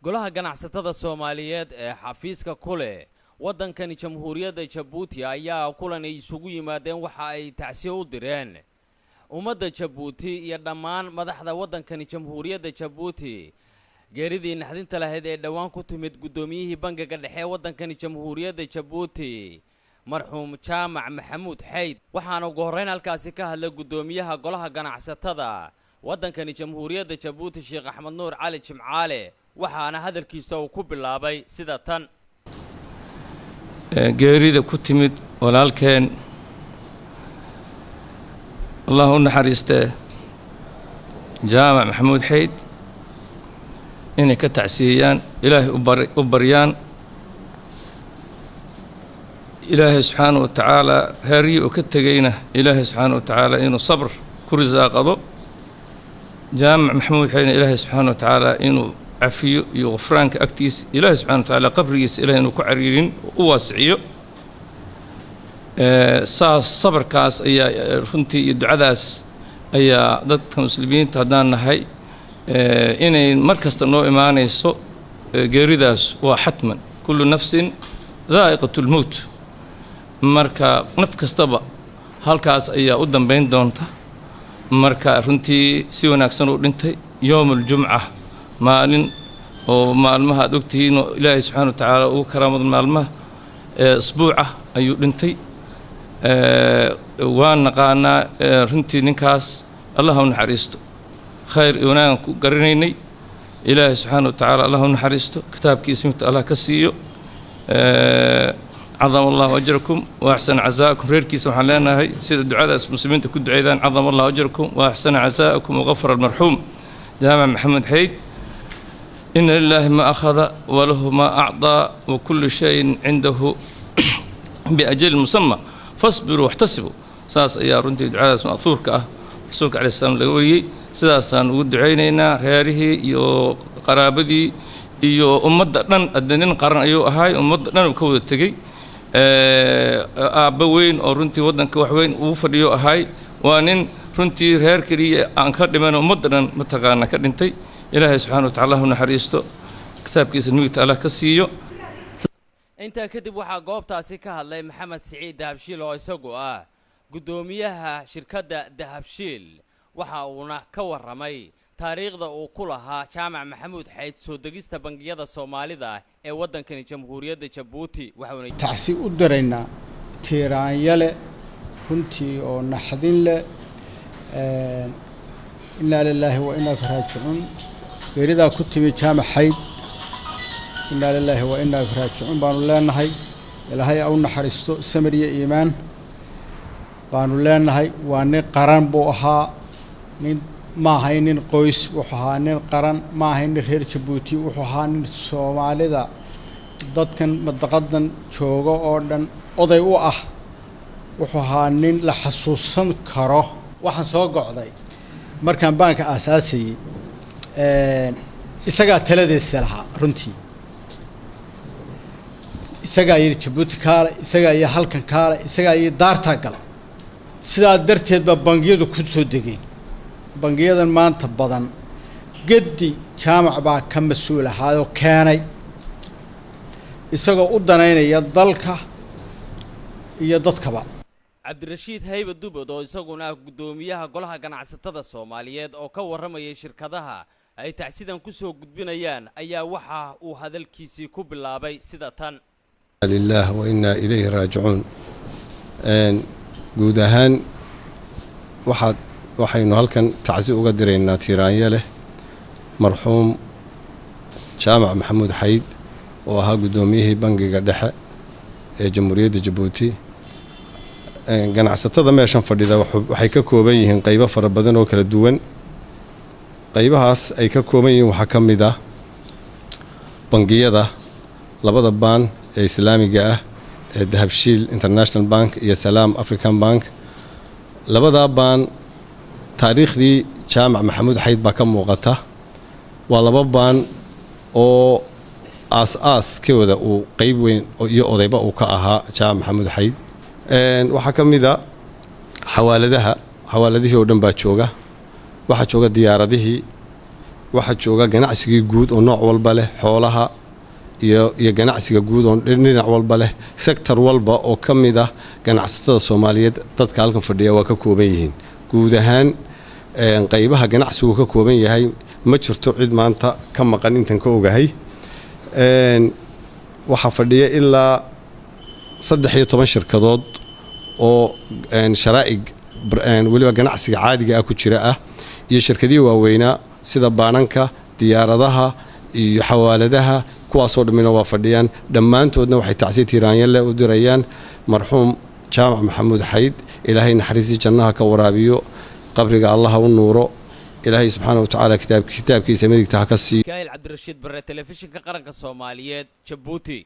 Golaha Ganacsatada Soomaaliyeed ee xafiiska ku leh waddankani Jamhuuriyadda Jabuuti ayaa kulan ay isugu yimaadeen waxa ay tacsiye u direen ummadda Jabuuti iyo dhammaan madaxda waddankani Jamhuuriyadda Jabuuti geeridii naxdinta lahayd ee dhowaan ku timid guddoomiyihii Bangiga Dhexe ee waddankani Jamhuuriyadda Jabuuti, marxuum Jaamac Maxamuud Xayd. Waxaana ugu horrayn halkaasi ka hadlay guddoomiyaha Golaha Ganacsatada waddankani Jamhuuriyadda Jabuuti, Sheekh Axmed Nuur Cali Jimcaale, waxaana hadalkiisa uu ku bilaabay sida tan. Geerida ku timid walaalkeen, Allah u naxariistee, Jaamac Maxamuud Xayd, inay ka tacsiyeeyaan, Ilaahay u baryaan, Ilaahay subxaana wa tacaala reerihii uu ka tegayna Ilaahay subxaana wa tacaala inuu sabr ku risaaqado. Jaamac Maxamuud Xaydna Ilaahay subxaana wa tacaala inuu cafiyo iyo qufraanka agtiisa, Ilaahay subxana wa tacaala qabrigiisa Ilahay inuu ku cariirin, u waasiciyo. Saas sabarkaas ayaa runtii iyo ducadaas ayaa dadka Muslimiinta haddaan nahay inay mar kasta noo imaanayso. Geeridaas waa xatman, kullu nafsin daa'iqatu lmowt. Marka naf kastaba halkaas ayaa u dambayn doonta. Marka runtii si wanaagsan uu dhintay yowm aljumca, maalin oo maalmaha aad ogtihiin oo Ilaahay subxana wa tacaala ugu karaamada maalmaha isbuuca ayuu dhintay. Waan naqaanaa runtii ninkaas, Allah u naxariisto, khayr iyo wanaagan ku garanaynay. Ilaahay subxaana wa tacaala Allah u naxariisto, kitaabkiisa midta Allah ka siiyo. Cadama Allahu ajrakum wa axsana casaakum. Reerkiisa waxaan leenahay sida ducadaas Muslimiinta ku duceydaan: cadama Allahu ajrakum wa axsana casaakum waqafara almarxuum Jaamac Maxamed Xayd. Ina lilaahi ma akhada walahu ma acطaa wa kullu shayin cindahu biajalin musama, fasbiruu waxtasibuu. Saas ayaa runtii ducadaas ma'huurka ah Rasuulka alai slam laga wariyey. Sidaasaan ugu ducaynaynaa reerihii iyo qaraabadii iyo ummadda dhan. Adde nin qaran ayuu ahaay, ummadda dhan uu ka wada tegey. Aabbo weyn oo runtii waddanka wax weyn ugu fadhiyo ahaay. Waa nin runtii reer keliya aan ka dhiman, ummadda dhan mataqaana ka dhintay. Ilaahay subxana wa tacala hu naxariisto, kitaabkiisa midigta Allah ka siiyo. Intaa kadib waxaa goobtaasi ka hadlay Maxamed Siciid Dahabshiil oo isagu ah guddoomiyaha shirkadda Dahabshiil. Waxa uuna ka warramay taariikhda uu ku lahaa Jaamac Maxamuud Xayd soo degista bangiyada Soomaalida ee waddankani Jamhuuriyadda Jabuuti, waxauna tacsi u diraynaa tiiraanyale runtii oo naxdin leh. Innaa lilaahi wa innaa raajicuun. Geeridaa ku timi Jaamac Xayd, innaa lilaahi wa innaa raajicuun baanu leenahay. Ilaahay ha u naxariisto, samir iyo iimaan baanu leenahay. Waa nin qaran buu ahaa, nin ma ahay nin qoys, wuxuu ahaa nin qaran. Ma ahay nin reer Jabuuti, wuxuu ahaa nin Soomaalida, dadkan madaqadan jooga oo dhan oday u ah. Wuxuu ahaa nin la xasuusan karo. Waxaan soo gocday markaan baanka aasaasayey, isagaa taladeesa lahaa runtii. Isagaa yidhi Jabuuti kaale, isagaa iyo halkan kaale, isagaa iyo daartaa gala. Sidaa darteed baa bangiyadu ku soo degeen. Bangiyadan maanta badan geddi Jaamac baa ka mas-uul ahaayoo keenay, isagoo u danaynaya dalka iyo dadkaba. Cabdirashiid Hayba Dubad oo isaguna ah guddoomiyaha Golaha Ganacsatada Soomaaliyeed oo ka warramayay shirkadaha ay tacsidan ku soo gudbinayaan ayaa waxa uu hadalkiisii ku bilaabay sida tan. Lilah wa innaa ilayhi raajicuun. Guud ahaan waxaad waxaynu halkan tacsi uga diraynaa tiiraanye leh marxuum Jaamac Maxamuud Xayd oo ahaa guddoomiyihii Bangiga Dhexe ee Jamhuuriyadda Jabuuti. Ganacsatada meeshan fadhida waxay ka kooban yihiin qeybo fara badan oo kala duwan. Qeybahaas ay ka kooban yihiin waxaa ka mid ah bangiyada, labada baan ee Islaamiga ah ee Dahabshiil International Bank iyo Salaam African Bank. Labadaa baan taariikhdii Jaamac Maxamuud Xayd baa ka muuqata. Waa laba baan oo aas-aaskooda uu qeyb weyn iyo odayba uu ka ahaa Jaamac Maxamuud Xayd. Waxaa ka mid a xawaaladaha, xawaaladihii oo dhan baa jooga. Waxaa jooga diyaaradihii. Waxaa jooga ganacsigii guud oo nooc walba leh, xoolaha iyo ganacsiga guud oo dhinac walba leh. Sector walba oo ka mid ah ganacsatada Soomaaliyeed dadka halkan fadhiya waa ka kooban yihiin. Guud ahaan qaybaha ganacsigu ka kooban yahay ma jirto cid maanta ka maqan intan ka ogahay. Waxaa fadhiya ilaa 13 shirkadood oo sharaa'ig weliba ganacsiga caadiga ah ku jira ah, iyo shirkadihii waaweynaa sida baananka, diyaaradaha iyo xawaaladaha. Kuwaasoo dhammina waa fadhiyaan. Dhammaantoodna waxay tacsiya tiiraanyalle u dirayaan marxuum Jaamac Maxamuud Xayd. Ilaahay naxariistii jannaha ka waraabiyo, qabriga Allaha u nuuro, Ilaahay subxaana wa tacaala kitaabkiisa midigta ha ka siiyo. Mikaa'il Cabdirashiid Barre, Telefishinka Qaranka Soomaaliyeed, Jabuuti.